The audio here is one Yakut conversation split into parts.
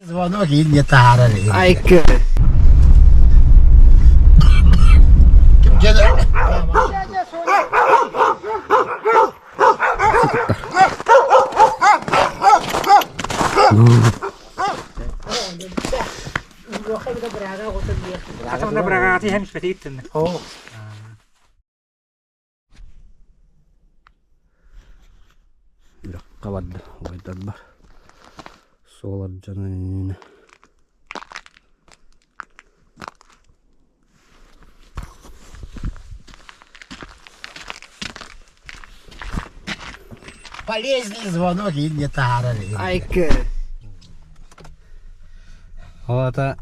Звонок иһин таһаарар Айкы. Үрэххэ барда убайдарбар суол ардьанан Полезный звонок иһин таһаарар Айкы. Ол ата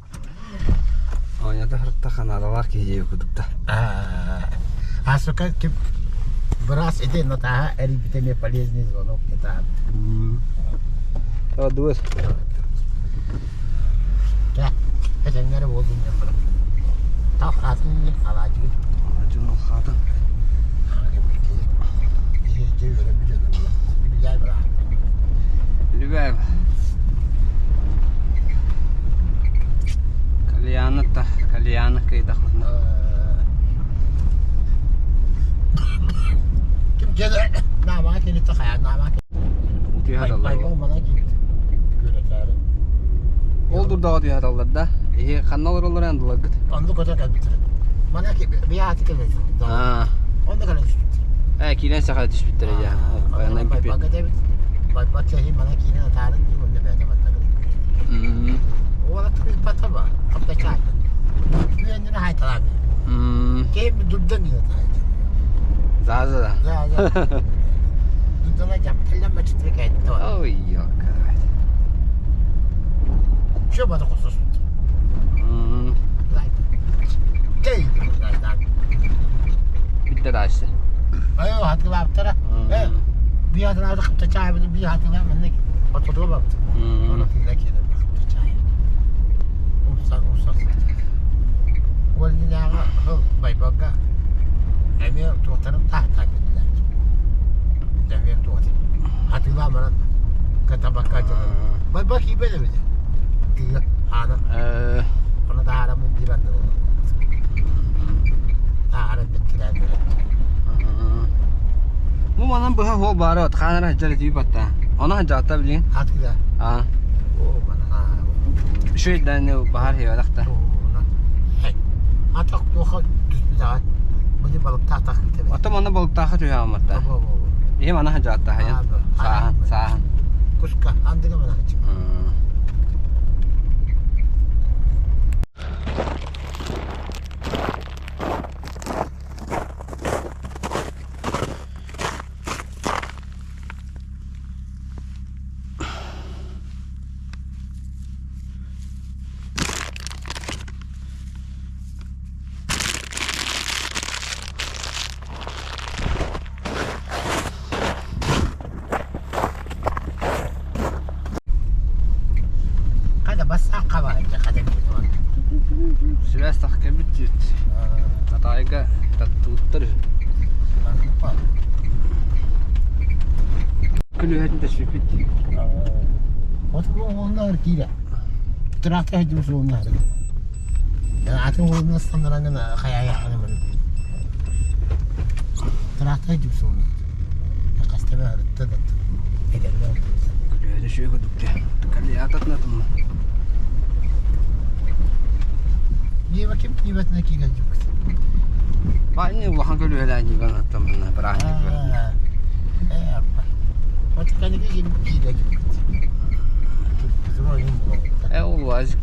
оонньото сырытта Канадалаах киһи диэбит курдук да. А сука кип быраас ити Натаха эрийбитэ эмиэ полезный звонок не таһаар. Дуос. Кэ, этэҥҥэ буоллун диэн баран. Тал хаатын алаадьыгын. Алаадьыгын хаатын. Любэв. Кальяна та, кальяна кыйдахпытына. Ол дурдаҕа түһэ аталлар да. Иһи ханна олороллор андыларгыт? Онно көтө кэлбиттэр. Мана биһааты кэлэн. Аа. Онно кэлэн түспүттэр. Ээ киирэн саха түспүттэр дьэ. Айаннан кипи. Байбакка дэбит. Байбак чэһи мана киирэн атаарын дии онно бэйэтэ манна кэлэн. Уола тыыппата ба. Хаптачаай. Үөннүнэ хайталаан. Кем дурдан нина таайда. За-за. За-за. Дурдана жапталла мачтыры кайтты. Ой, ёкарь. Чё бада кусус? Бүттэ дааччы. Айо хатылаабыттара. Э, бии хатылаабыт хапта чаайбыт бии хатылаабыт маннык ототуга барбыт. Оны тыына киирэн хапта чаай. Умсан умсан. Уоллинааҕы хыл байбалга эмиэ туохтарын таһтаан кэллилэр. Эмиэ туох хатылаан баран катабакка дьылын. Байбал киирбэт эбит. Тыа аана. Ону таһаараммын биир аннын Таһааран бүттүлээн Бу манан быһа хуол баара от хаанара сылдьар этии батта. Ону сылдьаатта билин. Хат кыда. Аа. Оо мана. Үчүгэй да баһар хиэлэхтэ. Атах туоха түспүт Бу балыктаах китэбит. Ото манна балыктаахха түһэ алматта. Иһи мана сылдьаатта хайан. Сааһан, сааһан. Куска андыга мана Хата бассаахха баайда хата Сибээс тах кэлбит диэт. Атаайга таттыбыттар үһү. Күлүһэтин тэспиппит дии. Отку киирэ. Трактор хадьым суолуннаары. Атын уолуна стандарангын хайаайаххына Трактор хадьым суолунна. Хастаба арытта да. Эдэргэ Күлүһэтэ үчүгэй курдук дии. Калиятатына тумна. Нива ким ниватына киирэн дьуккут. Баанньы улахан көлүһэлээн дьибан аттамына бырааһынньык бөрөтүнэ. Ээ аппа. Отуканыгы ким киирэн дьуккут. Э ол уазик.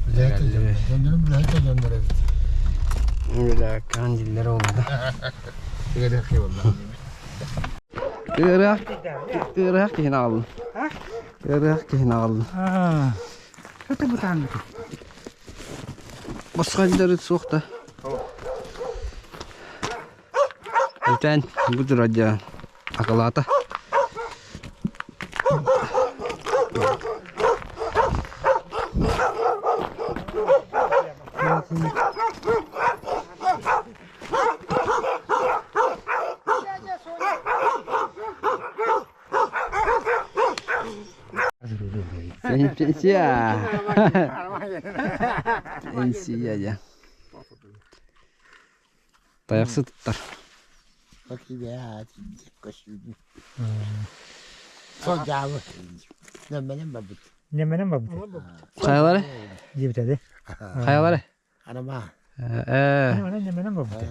Дьоннорун билэһит дьоннор эбит. Үлэккэн диллэр олда. Ыарыах ыарыах киһини аҕаллым. Ыарыах киһини аҕаллым. Хата бытааннык. Босхо илдьэрит суох да. Үтэн бу турар дьэ акылаата. Пенсия. Пенсия дьэ. Тайахсыттар. Нэмэнэн барбыт. Хайалары? Диэбитэ Хайалары? Анама. Э. Нэмэнэн барбыт.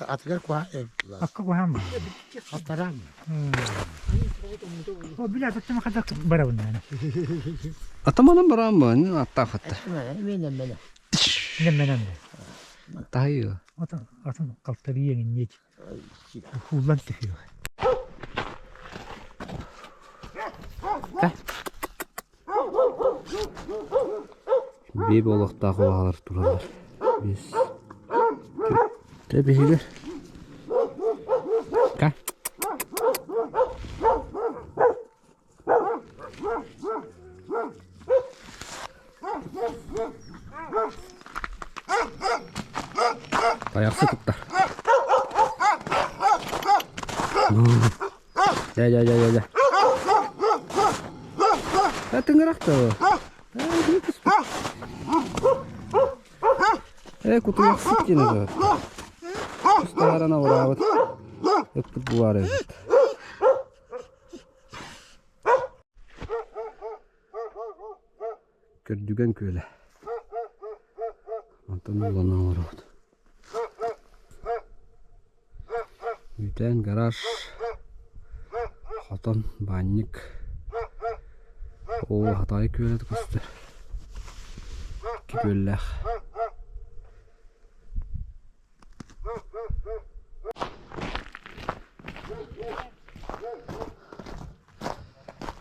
Атыгар куһаан. Акка куһаан ба. Хатарам. О, били ататтан хадак барабын. Атаманан баран ба, аттаахатта. Мен Нэмэнэн. Тайы. Атын атын калтарыйа иннет. Хуллан түһүө. Биир буолуохтаах убаһалар тураллар. Биэс. Тэ биһиги. Ка. Тайахсы туттар. Дьэ, дьэ, дьэ, дьэ, дьэ. Э, тыҥырах да. Э, кутуйахсыт диэн это. Устаарана ураабыт. Ыппыт булаар эбит. Көрдүгэн күөлэ. Онтон улана олоробут. Үүтээн гараж, хотон, баанньык. Оо, Хатаайы күөлэ көстөр. Икки күөллээх.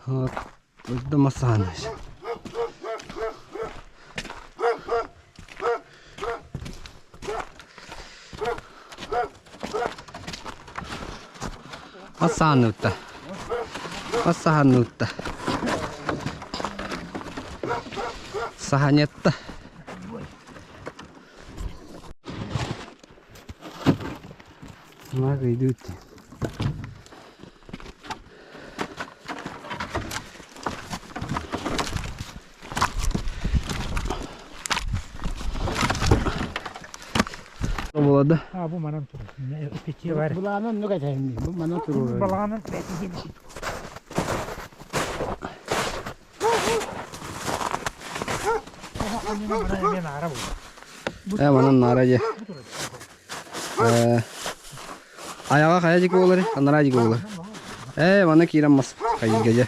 Вот, Домасаныч. Масааннutta. Масааннutta. Саханетта. Мага идут. Болады. А, бу манан турар. Печи бар. Булаанан нүк этэрин бу манан турur. Балаҕанын Э, манан наара дьэ. Э, айаҕа хайа дьик буолар, анараа дьик буолар. Э, манна киирэн мас хайыга дьэ.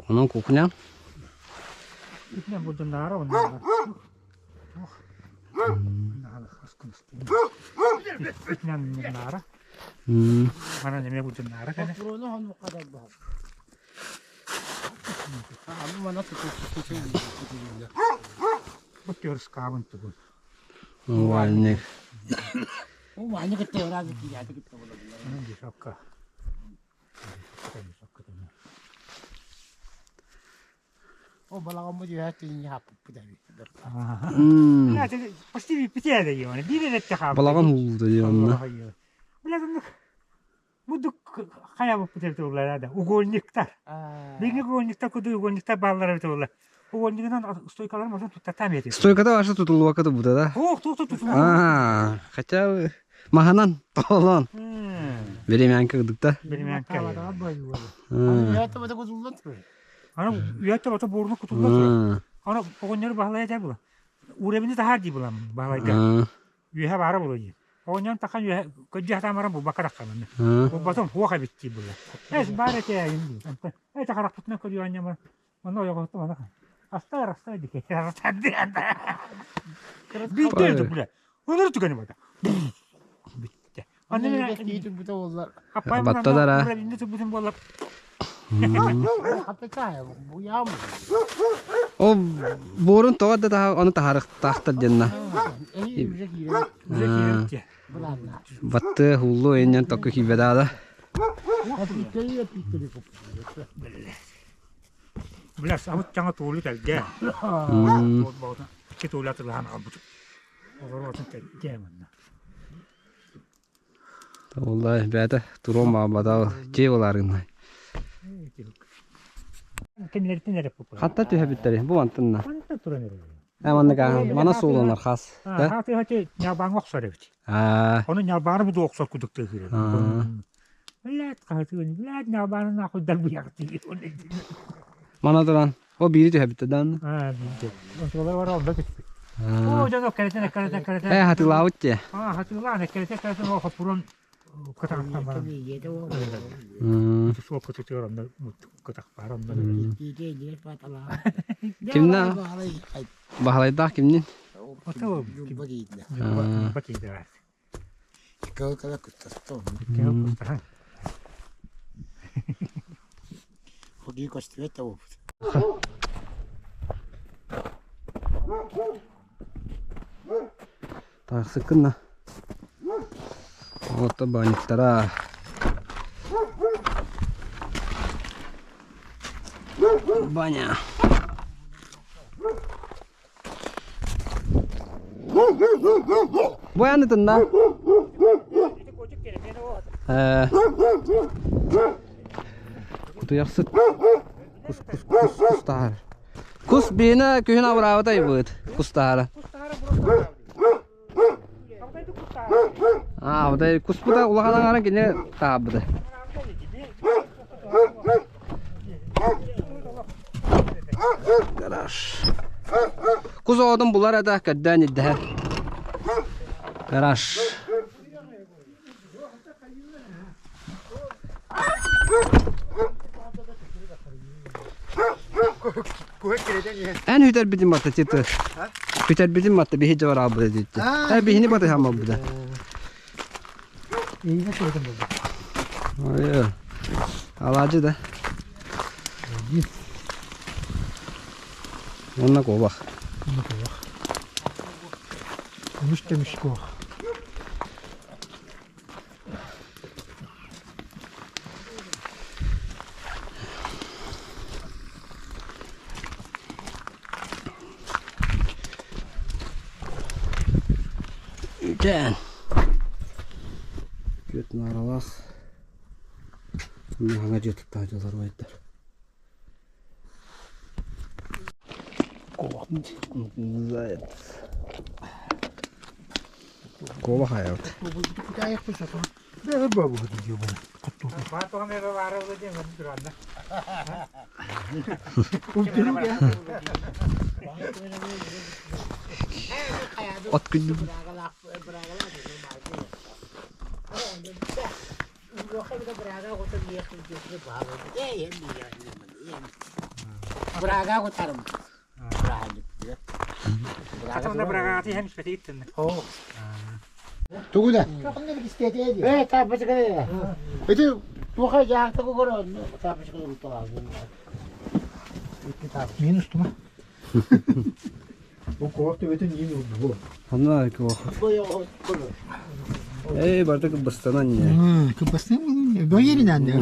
Онон кухня. М, Вальник. М, Балаҕан ууллута дии онно. Будук хайабыппыт эбит буоллар да угольниктар. Билиҥҥи угольниктар курдук угольниктар бааллар эбит буолла. Угольнигынан стойкаларын можно туттартаан биэрдик. Стойката ваша тутуллубакка туппута да? Ох, туох тутуллубат. А, хотя бы маһанан тоҕолоон. Беремянка кырдык да. Беремянка. Аны үйәттә бата бурну кутулла турар. Аны оҕонньор баһылай этэр була. Урэбини таһаар дии булам баһылайга. Үөһэ баара буолуо дии. Оҕонньорум тахан үөһэ көдьүө сатаан баран булбакка тахханна. Булбатым суох эбит дии була. Эс баар этээйин дии. Ээ харахпытынан көрүө оонньомо. Онно ойоҕоһуттум аны. Астаар астаар дии. Биирдэ өлдүм бля. Онор түгэни бата. Бүттэ. Аны Баттадар а. Ол буорун тоҕо да таһа ону таһаарыахтаахтар диэннэ. Батты хуллу иннен токку киибэдаада. Бля, абыт чаҥа туолу тэлгэ. Икки туолу атылаһан аҕалбыт. Олору тэлгэ манна. Оллай бэйэтэ туруом баҕарбатах дьиэ буолаарыҥнай. Кинилэртэн эрэ пупура. Хатта түһэбиттери бу мантынна. Манна туран эрэ. Э маннык мана сууланар хас. Да? Хааты ньалбааҥҥа охсор эбит. Аа. Ону ньалбааны бу охсор кудук тыаһыыр. Блядь, хаһытыгын, блядь, ньалбааны нахуй дарбыйахтыы. Мана туран. О биири түһэбиттэ дан. Аа, биирде. Онтулар бар олда түспүт. О, дьон кэрэтен кэрэтен кэрэтен. Э хатылаабыт те. Аа, хатылаан кэрэтен кэрэтен ол хоппурун кытахтан баран. Суол кытытыгар онно кытах бар онно. Кимнэ? Баһылайдаах кимнин? Тахсыккынна. Ото баанньыктара. Баня. Бу янытында. Э Кутуйахсыт кус кус кус кус таһар. Кус биһинэ күһүн абыраабыта айбыт кус таһара. Аа, вот куспута улахан аҥара кини таабыта. Гараж. Кус оҕотун булар этэ, көрдөөн ирдэһэр. Гараж. Эн үтэрбитин батта титы. Үтэрбитин батта биһи дьабараабыта дийтти. Э биһини батыһаммабыта. Ой, алаадьы да. Онна куобах. Көмүс көмүс куох. Үтэн. Күөт нааралаах. Хаҥа дьиэ туттаах дьылар байдар. Куоба хайабыт. От күндү. Тугу да? Э, тапочка Ити туха жаахта кокоро тапочка уруталаа. Минус тума. Бу куох төбөтүн иин урдубу. Ханна куох. Эй, барда кыбыстанан не. Кыбыстан бөйерин анды.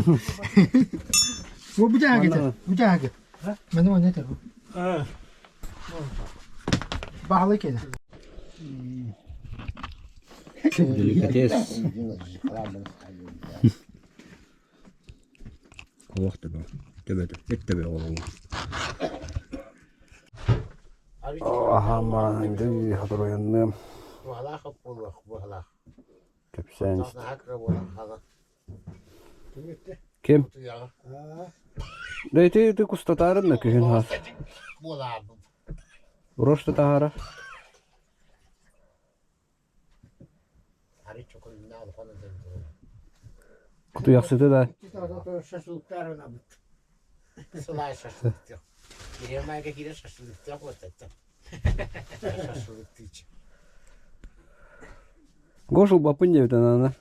Бу бу бу жаагы. Мен оны это. Баалы кene. Деликатес. Куох төбө. Төбөтө. Эт төбө олугу. Аха, маанды хатыройанным. Кэпсээн Ким? Да ити ити кустатарын да күһүн хас. Просто таһара. Кутуйахсыты да. Гошул бапын диэбит анана.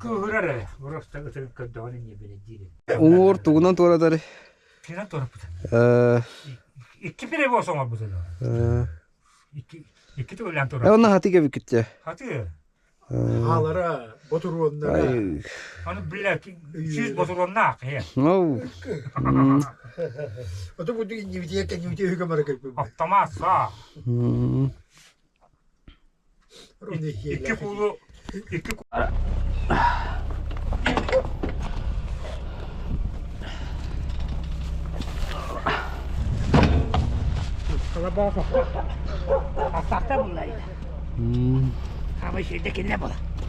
Кыһырар просто ытырып көрдөҕүнэ не биле диир. Уҥуор тугунан туоратар? Кинен туораппыт. Э Икки перевоз оҥорбут э Икки икки төгүллээн Э туораппыт. онно хаты кэбиккитте. Хаты. Хаалара, ботуруоннара. Ай. Аны биле сүүс ботуруоннаах э. Ну. Ото бу нивитие нивитие үгө бара кэлбит. Автомат саа. Икки куулу икки.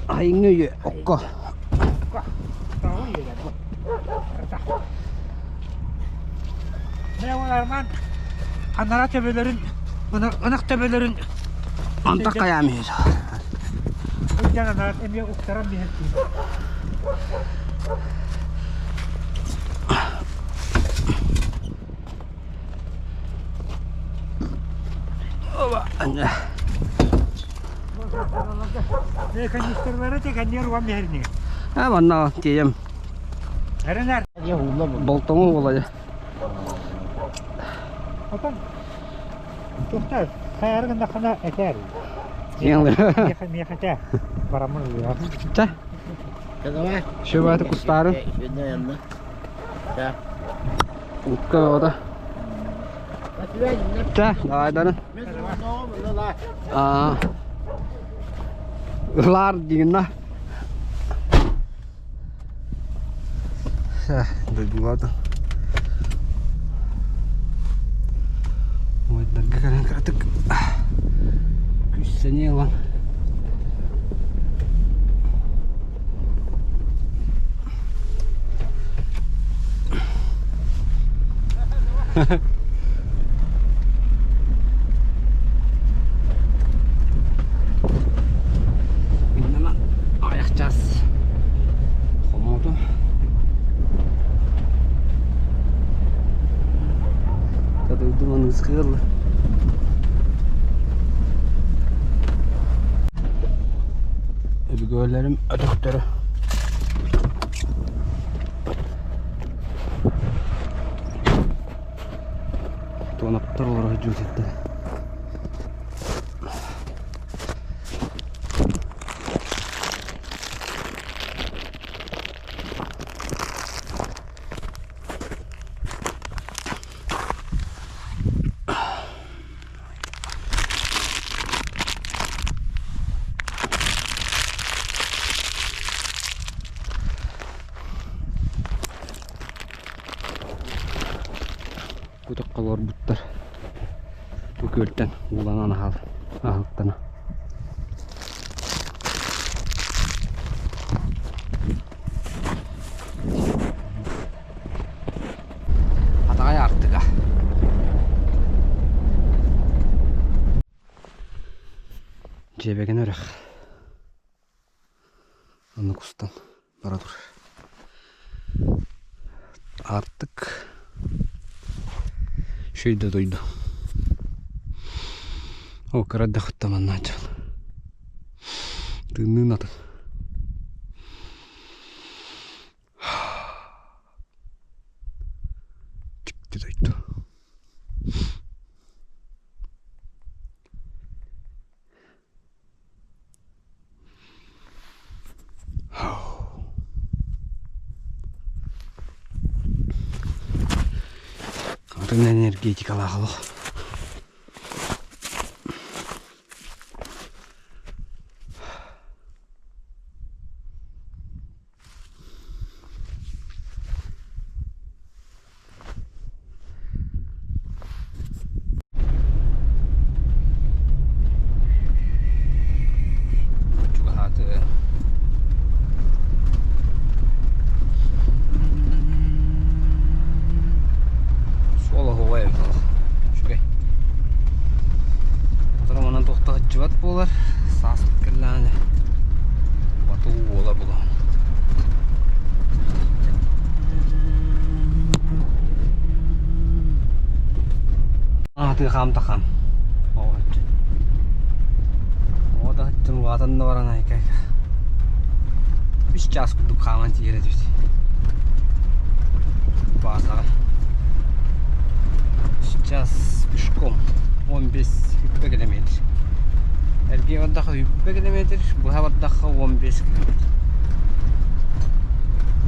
Айыҥҥы үйэ окко. Анара төбөлөрүн, ынах төбөлөрүн Антах хайаам иһэр. Ылдьан анарат эмиэ уктаран биһэртиир. А манна тиийэм. Болтоҥу уолайа. Отон туохта хайары гыннаххына этээр. Миэхэ этээ. Бараммын ылыа. Чэ. Шөбөтө кустаарын. Утка ода. Чэ, давай даны. Аа. Ылаар дигинна. Дойдулаата. Ойдарга кэлэн кыратык күссэни ылан. Иннана аҕыйах чаас хомуутум. Дойдум аныыскыылла. Өбүгэлэрим өтөхтөрө. Туонаптар олоро сылдьыбыт Кутукка олорбуттар. Бу күөлтэн ууланан аһал аһылыктана. Атаҕай аартыга. Дьиэбэгин үрэх. Онно кустан бара турар. Аартык шүйдэ дойду. Ол кыра эрдэхпиттэн манна сылдьабын. Тыынныын атын. Дьикти дойду. Атын энергетикалаах олох. Чугаһааты. Суол оһуобай эбит олох. Үчүгэй. Отором онон туохта сылдьыбат буолар. Саас кэллэҕинэ батуу буола булаҕын. Аатыы хаамта-хаам. Оҕо да сылдьан улаатан да баран айка-айка. Үс чаас курдук хааман тиийэр этибит. Баазаҕа. Сейчас пешком 15 үппэ километр. Эргийэ бардахха үппэ километр, быһа бардахха 15 километр.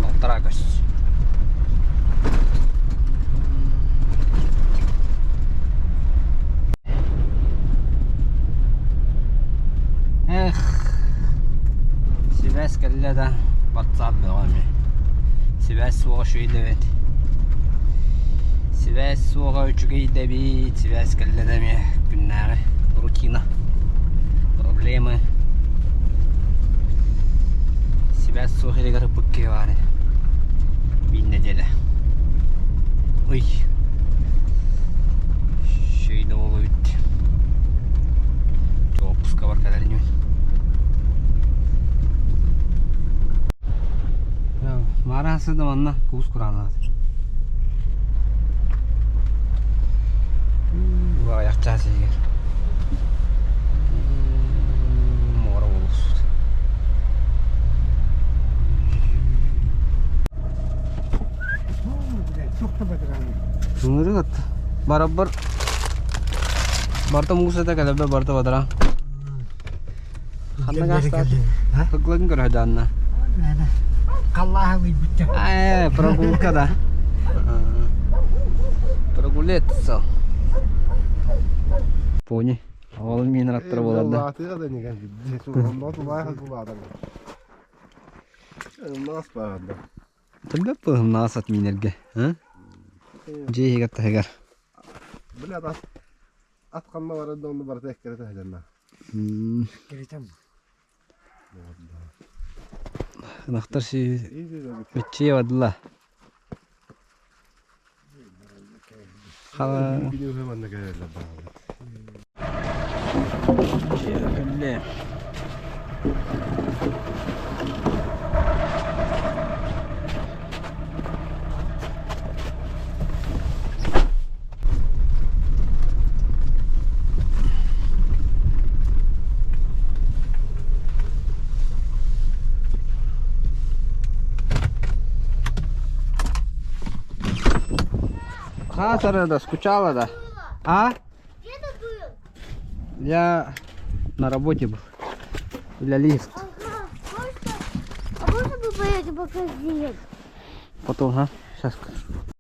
Полтора көс. Эх, сибээс кэллэ да, WhatsApp бөҕө эмиэ. Сибээс суоҕа үчүгэй да эбит. Сибээс суоҕа үчүгэй да эбит, сибээс кэллэ да эмиэ күннээҕи рутина, проблемы. Сибээс суох илигэр ыппыт киһи баар ини. Биир нэдиэлэ. Ый. Үчүгэй да буолуо эбит. Отпускабар кэлэр инибин. Маара сыда манна куус курааннаат. Аҕыйах чаас иһигэр муора буолуохсут. Ыҥырык барабар барыта муус этэ кэлэбэ барыта бадараан. Ханна гаастаат? Кыглыгын көрө сылдьаанна. Халлааһын ыйбыттар. Ээ, прогулка да. Прогулеться. Пони. Оҕолум миин аттара буолар да. Төлбөт быһымнаҕас ат миинэргэ. Дьиэ иһигэр таһыгар. Ат ханна барар да онно барыта эккирэтэ сылдьанна. Эккирэтэн. Ынахтар мүччүйэ бардылар. Манна кэлэллэр баҕалар. Кэллэ. Хасара да, скучала да. А? Где ты был? Я на работе был. Для лифт. Ага. Можно, а можно мы поедем в магазин? Потом, а? Сейчас.